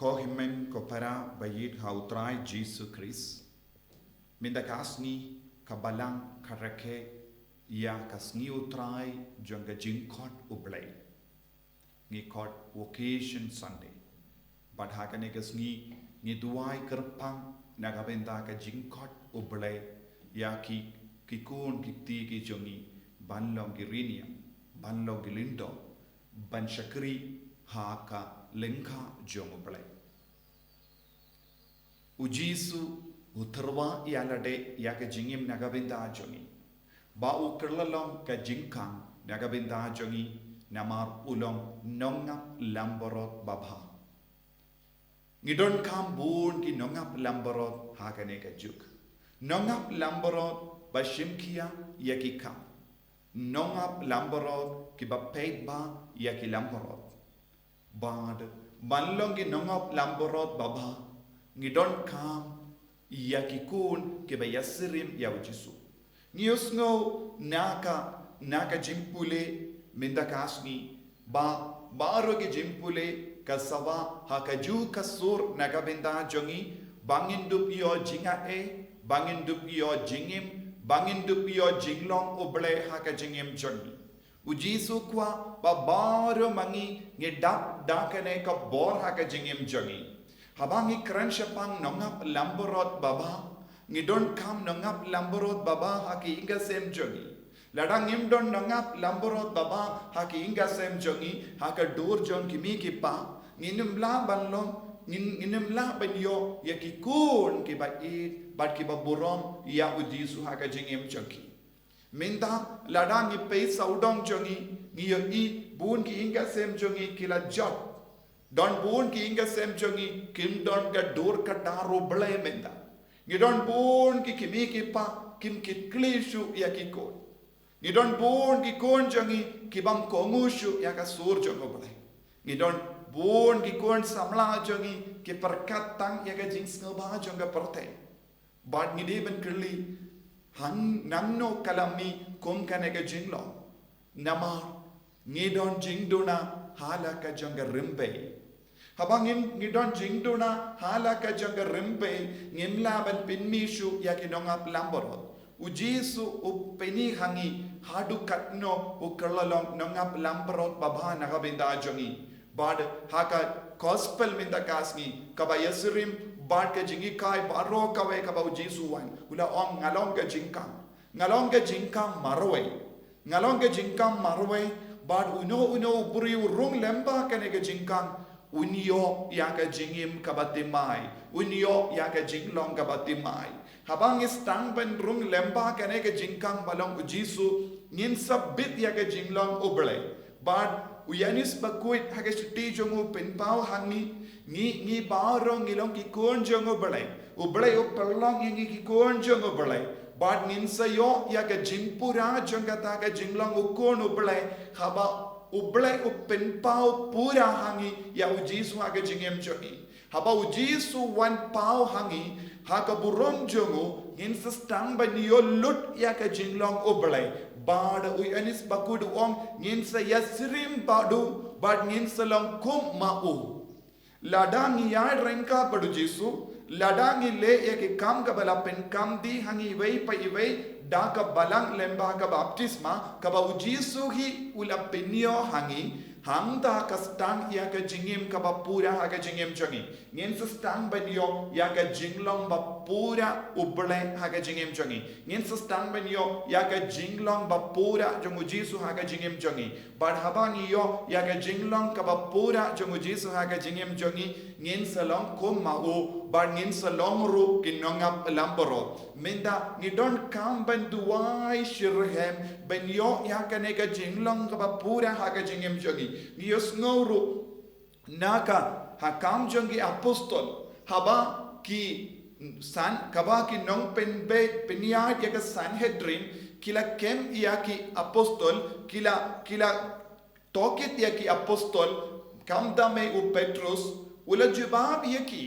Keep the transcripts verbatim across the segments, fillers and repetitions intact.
Ko hynmen ko para ba ïeit ha u Trai Jisu Khrist. Mynta ka sngi ka Balang ka rakhe ïa ka sngi u Trai jong ka jingkhot u Blei. Ngi khot Vocation Sunday. Bad ha kane ka sngi ngi duwai kyrpang na ka bynta ka jingkhot u Blei ïa ki, ki khun ki kti ki jong ngi ban long ki riewniam, ban long ki lyngdoh, ban shakri ha ka lyngkha jong u Blei. U Jisu u tyrwa ïa lade ïa ka jingim na ka bynta jong ngi. Ba u kylla long ka jingkhang na ka bynta jong ngi namar u long nongap langbrot babha. Ngi donkam bun ki nongap langbrot ha kane ka juk. Nongap langbrot ba shim khia ïa ki kam. Nongap langbrot ki ba peit bha ïa ki langbrot. Bad ban long ki nongap langbrot babha ngi donkam ïa ki khun ki ba ïasyriem ïa u Jisu. Ngi ïohsngew na ka, na ka jingpule mynta ka sngi ba baroh ki jingpule ka sawa ha ka juk ka sur na ka bynta jong ngi ba ngin dup ïoh jingaiei, ba ngin dup ïoh jingim, ba ngin dup ïoh jinglong u Blei ha ka jingim jong ngi. U Jisu kwah ba baroh ma ngi ngi dap da kane ka bor ha ka jingim jong ngi. Haba ngi kren shaphang nongap langbrot babha, ngi donkam nongap langbrot babha ha ki ïing ki sem jong ngi. Lada ngim don nongap langbrot babha ha ki ïing ki sem jong ngi, ha ka dur jong ki kmie ki kpa, ngin ym lah ban long, ngin, ngin ym lah ban ïoh ïa ki khun ki ba ïeit bad ki ba burom ïa u Jisu ha ka jingim jong ki. Mynta lada ngi peit sawdong jong ngi, ngi ïohi bun ki ïing ki sem jong ngi ki la jot. Don bun ki ïing ki sem jong ngi kim don ka dur ka dar u Blei mynta. Ngi don bun ki kmie ki kpa kim kit khlieh shuh ïa ki khun. Ngi don bun ki khun jong ngi ki bym kohnguh shuh ïa ka sur jong u Blei. Ngi don bun ki khun samla jong ngi ki pyrkhat tang ïa ka jingsngewbha jong ka pyrthei. Bad ngi dei ban kylli, hangno ka la mih kum kane ka jinglong? Namar ngi don jingduna ha la ka jong ka rympei. Haba ngin, ngi don jingduna ha la ka jong ka rympei, ngim lah ban pynmih shuh ïa ki nongap langbrot. U Jisu u pyni ha ngi haduh katno u kylla long nongap langbrot babha na ka bynta jong ngi. Bad ha ka gospel mynta ka sngi, kaba ïasyriem bad ka jinghikai baroh kawei kaba u Jisu wan, u la ong, nga long ka jingkhang. Nga long ka jingkhang marwei. Nga long ka jingkhang marwei. Bad uno uno u briew u rung lyngba kane ka jingkhang, un ïoh ïa ka jingim kaba thymmai, un ïoh ïa ka jinglong kaba thymmai. Haba ngi sdang ban rung lyngba kane ka jingkhang ba long u Jisu, ngin sa bit ïa ka jinglong u Blei. Bad u Ïoannis Bakhuid ha ka shithi jong u u pynpaw ha ngi, ngi, ngi baroh ngi long ki khun jong u Blei. U Blei u pynlong ïa ngi ki khun jong u Blei. Bad ngin sa ïoh ïa ka jingpura jong kata ka jinglong u khun u Blei, haba u Blei u pynpaw pura ha ngi ïa u Jisu ha ka jingim jong ngi. Haba u Jisu wan paw ha ngi ha ka burom jong u, ngin sa sdang ban ïoh lut ïa ka jinglong u Blei. Bad u Ïoannis Bakhuid u ong, ngin sa ïasyriem bad u, bad ngin sa long kum ma u. Lada ngi ïaid ryngkat bad u Jisu, lada ngi leh ïa ki kam kaba la pynkam dih ha ngi iwei pa iwei da ka Balang lyngba ka baptisma, kaba u Jisu hi u la pynïoh ha ngi, hangta ka sdang ïa ka jingim kaba pura ha ka jingim jong ngi. Ngin sa sdang ban ïoh ïa ka jinglong ba pura u Blei ha ka jingim jong ngi. Ngin sa sdang ban ïoh ïa ka jinglong ba pura jong u Jisu ha ka jingim jong ngi. Bad haba ngi ïoh ïa ka jinglong kaba pura jong u Jisu ha ka jingim jong ngi, ngin sa long kum ma u, bad ngin sa long ruh ki nongap langbrot. Mynta ngi donkam ban duwai shitrhem ban ïoh ïa kane ka jinglong kaba pura ha ka jingim jong ngi. Ngi ïohsngew ruh na ka, ha Kam jong ki Apostol, haba ki san, kaba ki nongpynbeit pynïaid ïa ka Sanhedrin ki la kem ïa ki apostol, ki la, ki la tohkit ïa ki apostol, khamtam eh u Petrus, u la jubab ïa ki,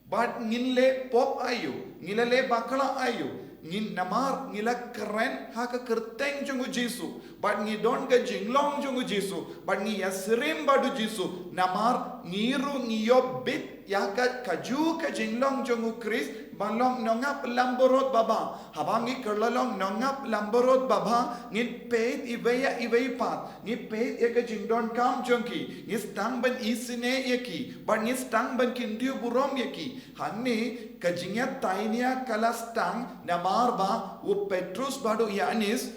bad ngin leh pop aïu, ngin la leh bakla aïu, Ngin namar ngi la kren ha ka kyrteng jong u Jisu, bad ngi don ka jinglong jong u Jisu, bad ngi ïasyriem bad u Jisu, namar ngi ruh ngi ïoh bit ïa ka, kajuh ka jinglong jong u Khrist ban long nongap langbrot babha. Haba ngi kylla long nongap langbrot babha, ngin peit iwei ïa iwei pat, ngi peit ïa ka jingdonkam jong ki, ngi sdang ban isynei ïa ki, bad ngi sdang ban kyntiew burom ïa ki. Hangne ka jingïatainia ka la sdang namar ba u Petrus bad u Ïoannis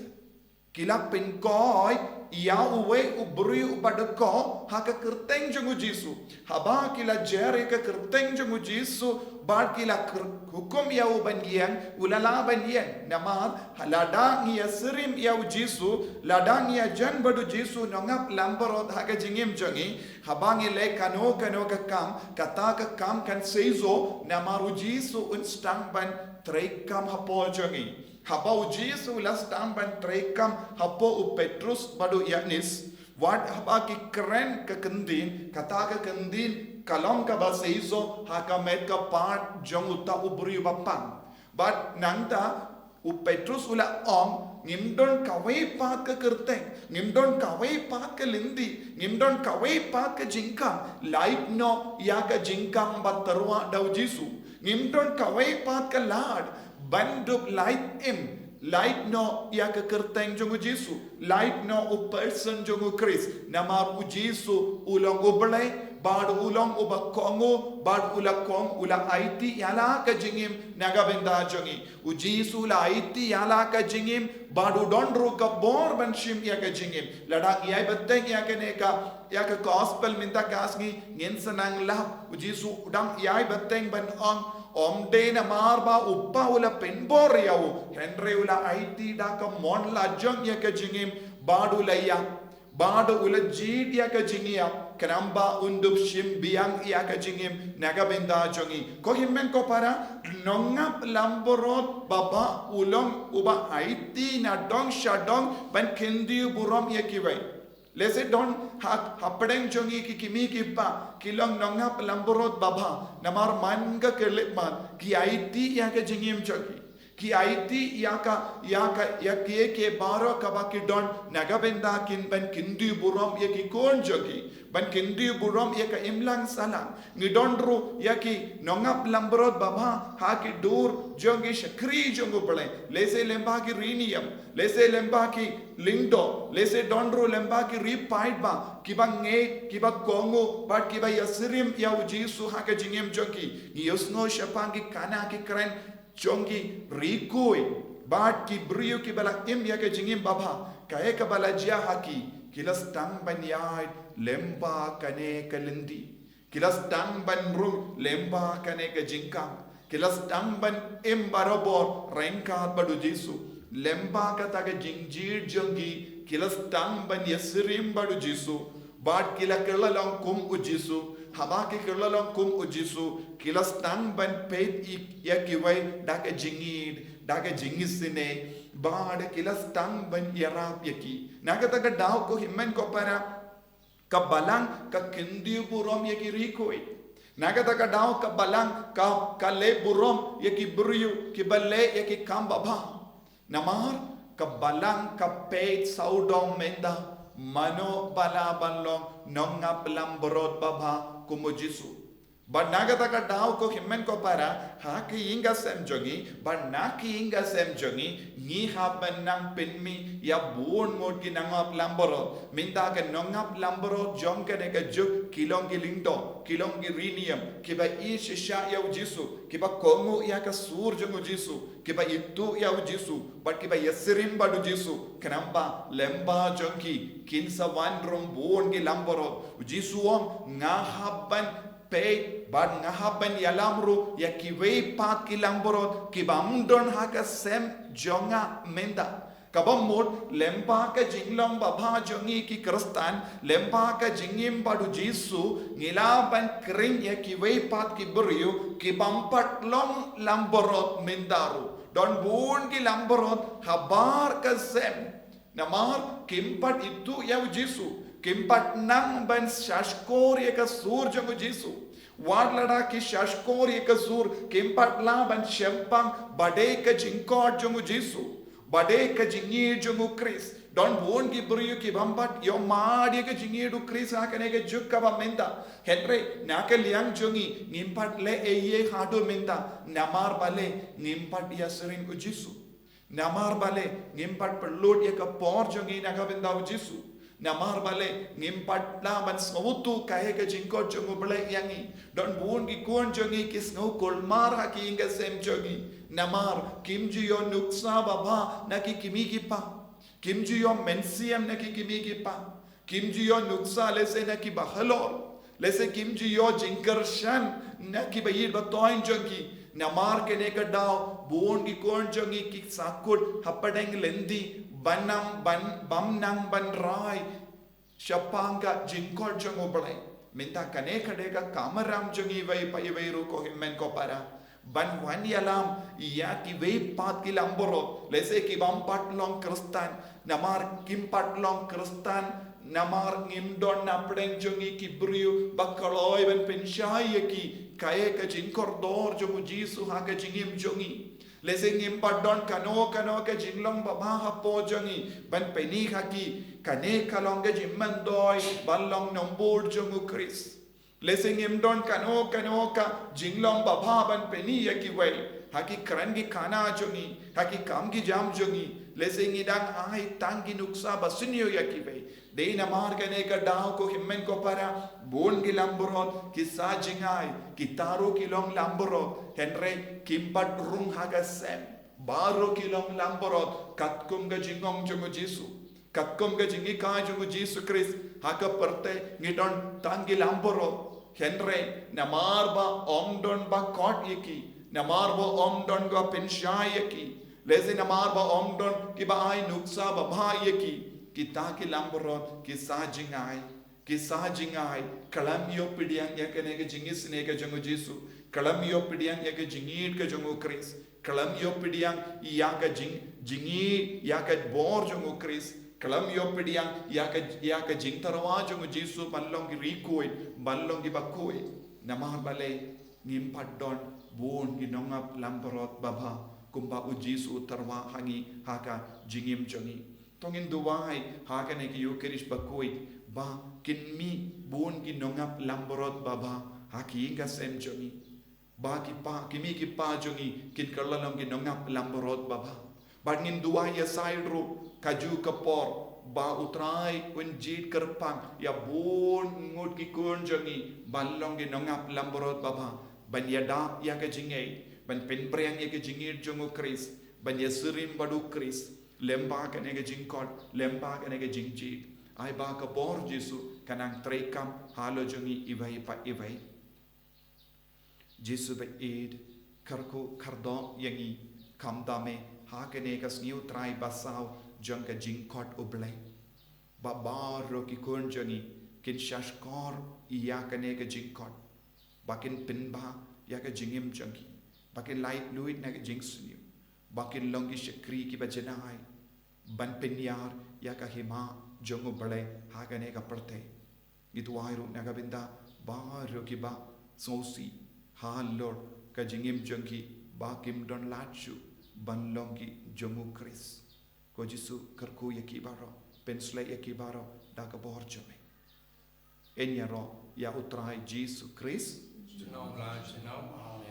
ki la pynkoi ïa uwei u briew uba dkoh ha ka kyrteng jong u Jisu. Haba ki la jer ïa ka kyrteng jong u Jisu bad ki la kyr-, hukum ïa u ban ïeng, u la lah ban ïeng. Namar lada ngi ïasyriem ïa u Jisu, lada ngi ïajan bad u Jisu nongap langbrot ha ka jingim jong ngi, haba ngi leh kano kano ka kam, kata ka kam kan seisoh, namar u Jisu un sdang ban treikam hapoh jong ngi. Haba u Jisu u la sdang ban treikam hapoh u Petrus bad u Ïoannis, wat haba ki kren ka kyntien, kata ka kyntien ka long kaba seisoh ha ka met ka pat jong uta u briew ba pang. Bad nangta u Petrus u la ong, ngim don kawei pat ka kyrteng, ngim don kawei pat ka lynti, ngim don kawei pat ka jingkhang, lait noh ïa ka jingkhang ba tyrwa da u Jisu. Ngim don kawei pat ka lad ban dup lait im, lait noh ïa ka kyrteng jong u Jisu, lait noh u person jong u Khrist. Namar u Jisu u long u Blei, bad u long uba kohnguh, bad u la kohnguh, u la aiti ïa la ka jingim na ka bynta jong ngi. U Jisu u la aiti ïa la ka jingim, bad u don ruh ka bor ban shim ïa ka jingim. Lada ngi ïai bteng ïa kane ka, ïa ka gospel mynta ka sngi, ngin sa nang lap, u Jisu u dang ïai bteng ban ong, ym dei namar ba u Kpa u la pynbor ïa u, hynrei u la aiti da ka mon lajong ïa ka jingim, bad u la ïap, bad u la jied ïa ka jingïap, khnang ba un dup shim biang ïa ka jingim na ka bynta jong ngi. Ko hynmen ko para, nongap langbrot babha u long uba aiti na dong sha dong ban kyntiew burom ïa kiwei. Lehse don ha, hapdeng jong ngi ki kmie ki kpa ki long nongap langbrot babha, namar man ka khyllipmat ki aiti ïa ka jingim jong ki. Ki aiti ïa ka, ïa ka, ïa kiei kiei baroh kaba ki don, na ka bynta kin ban kyntiew burom ïa ki khun jong ki, ban kyntiew burom ïa ka imlang sahlang. Ngi don ruh ïa ki nongap langbrot babha ha ki dur jong ki shakri jong u Blei. Lehse lyngba ki riewniam, lehse lyngba ki lyngdoh, lehse don ruh lyngba ki riewpaidbah, kiba ngeit, kiba kohnguh, bad kiba ïasyriem ïa u Jisu ha ka jingim jong ki. Ngi ïohsngew shaphang ki khana ki kren jong ki riewkhuid, bad ki briew kiba la im ïa ka jingim babha, kaei kaba la jia ha ki, ki la sdang ban ïaid lyngba kane ka lynti. Ki la sdang ban rung lyngba kane ka jingkhang. Ki la sdang ban im barabor ryngkat bad u Jisu. Lyngba kata ka jingjied jong ki, ki la sdang ban ïasyriem bad u Jisu. Bad ki la kylla long kum u Jisu. Haba ki kylla long kum u Jisu, ki la sdang ban peit ïa kiwei da ka jingïeid, da ka jingisynei. Bad ki la sdang ban ïarap ïa ki. Na kata ka daw ko hynmen ko para, ka balang ka kyntiew burom ïa ki riewkhuid. Na kata ka daw ka balang ka, ka leh burom ïa ki briew kiba leh ïa ki kam babha. Namar ka balang ka peit sawdong mynta mano ba lah ban long nongap langbrot babha kum u Jisu. Bad na kata ka daw ko hynmen ko para, ha ka ïing ka sem jong ngi, bad na ka ïing ka sem jong ngi, ngi hap ban nang pynmih ïa bun ngut ki nongap langbrot. Mynta ka nongap langbrot jong kane ka juk ki long ki lyngdoh, ki long ki riewniam, kiba ïeit shisha ïa u Jisu, kiba kohnguh ïa ka sur jong u Jisu, kiba ithuh ïa u Jisu, bad kiba ïasyriem bad u Jisu, khnang ba lyngba jong ki kin sa wan rung bun ki langbrot. U Jisu u ong, nga hap ban peit bad nga hap ban ïalam ruh ïa kiwei pat ki langbrot kibym don ha ka sem jong nga mynta. Kaba mut lyngba ka jinglong babha jong ngi ki Khristan, lyngba ka jingim bad u Jisu, ngi lah ban khring ïa kiwei pat ki briew kibym pat long langbrot mynta ruh. Don bun ki langbrot habar ka sem. Namar kim pat ithuh ïa u Jisu, Kim pat nang ban shahshkor ïa ka sur jong u Jisu. Wat lada ki shahshkor ïa ka sur, kim pat lah ban shempang ba dei ka jingkhot jong u Jisu, ba dei ka jingïeit jong u Khrist. Don bun ki briew ki bym pat ïohmad ïa ka jingïeit u Khrist ha kane ka juk kaba mynta. Hynrei na ka liang jong ngi, ngim pat leh ei ei haduh mynta, namar balei? Ngim pat ïasyriem u Jisu. Namar balei? Ngim pat pynlut ïa ka por jong ngi na ka bynta u Jisu. Namar balei? Ngim pat lah ban sngewthuh kaei ka jingkhot jong u Blei ïa ngi. Don bun ki khun jong ngi ki sngew kulmar ha ki ïing ki sem jong ngi, namar kim ju ïoh nuksa babha na ki kmie ki kpa. Kim ju ïoh mynsiem na ki kmie ki kpa. Kim ju ïoh nuksa lehse na ki bahalor. Lehse kim ju ïoh jingkyrshan na ki ba ïeit ba thoiñ jong ki. Namar kane ka daw, bun ki khun jong ngi ki sahkut hapdeng lynti, ban nang ban, bym nang ban rai shaphang ka jingkhot jong u Blei. Mynta kane ka dei ka kamram jong ngi iwei pa iwei ruh, ko hynmen ko para, ban wan ïalam ïa kiwei pat ki langbrot, lehse ki bym pat long Khristan. Namar kim pat long Khristan, namar ngim don na pdeng jong ngi ki briew ba kloi ban pynshai ïa ki kaei ka jingkordor jong u Jisu ha ka jingim jong ngi. Lehse ngim pat don kano kano ka jinglong babha hapoh jong ngi ban pyni ha ki. Kane ka long ka jingmyntoi ban long nongbud jong u Khrist. Lehse ngim don kano kano ka jinglong babha ban pyni ïa kiwei ha ki kren ki khana jong ngi, ha ki kam ki jam jong ngi. Lehse ngi dang ai tang ki nuksa ba sniew ïa kiwei. Dei namar kane ka daw, ko hynmen ko para, bun ki langbrot ki sah jngai, kita ruh ki long langbrot, hynrei kim pat rung ha ka sem. Baroh ki long langbrot katkum ka jingong jong u Jisu, katkum ka jinghikai jong u Jisu Khrist. Ha ka pyrthei ngi don tang ki langbrot, hynrei namar ba ym don ba khot ïa ki, namar ba ym don ba pynshai ïa ki, lehse namar ba ym don ki ba ai nuksa babha ïa ki, kita ki langbrot ki sah jngai. Ki sah jngai, khlem ïoh pdiang ïa kane ka jingisynei ka jong u Jisu, khlem ïoh pdiang ïa ka jingïeit ka jong u Khrist, khlem ïoh pdiang ïa ka jing, jingïeit ïa ka bor jong u Khrist, khlem ïoh pdiang ïa ka, ïa ka jingtyrwa jong u Jisu ban long ki riewkhuid, ban long ki bakhuid. Namar balei? Ngim pat don bun ki nongap langbrot babha kumba u Jisu u tyrwa ha ngi ha ka jingim jong ngi. To ngin duwai ha kane ka Ïukharist bakhuid ba kin mih bun ki nongap langbrot babha ha ki ïing ki sem jong ngi. Ba ki pa, ki kmie ki kpa jong ngi kin kylla long ki nongap langbrot babha. Bad ngin duwai ïa sait ruh, kajuh ka por ba u Trai un jied kyrpang ïa bun ngut ki khun jong ngi ban long ki nongap langbrot babha, ban ïada ïa ka jingngeit, ban pynphriang ïa ka jingïeit jong u Khrist, ban ïasyriem bad u Khrist lyngba kane ka jingkhot, lyngba kane ka jingjied. Ai ba ka bor Jisu kan nang treikam halor jong ngi iwei pa iwei. Jisu ba ïeit, kyrkhu kyrdoh ïa ngi, khamtam eh ha kane ka sngi U Trai ba saw jong ka jingkhot U Blei, ba baroh ki khun jong ngi kin shahshkor ïa kane ka jingkhot, ba kin pynbha ïa ka jingim jong ki, ba kin laitluid na ka jingsniew, ba kin long ki shakri kiba janai ban pynïar ïa ka hima jong U Blei ha kane ka pyrthei. Ngi duwai ruh na ka bynta baroh kiba sngewsih halor ka jingim jong ki, ba kim don lad shuh ban long ki jong U Khrist. Ko Jisu, kyrkhu ïa ki baroh, pynshlei ïa ki baroh da ka bor jong me. Ngin ïaroh ïa U Trai Jisu Khrist. Junom la junom. Amen.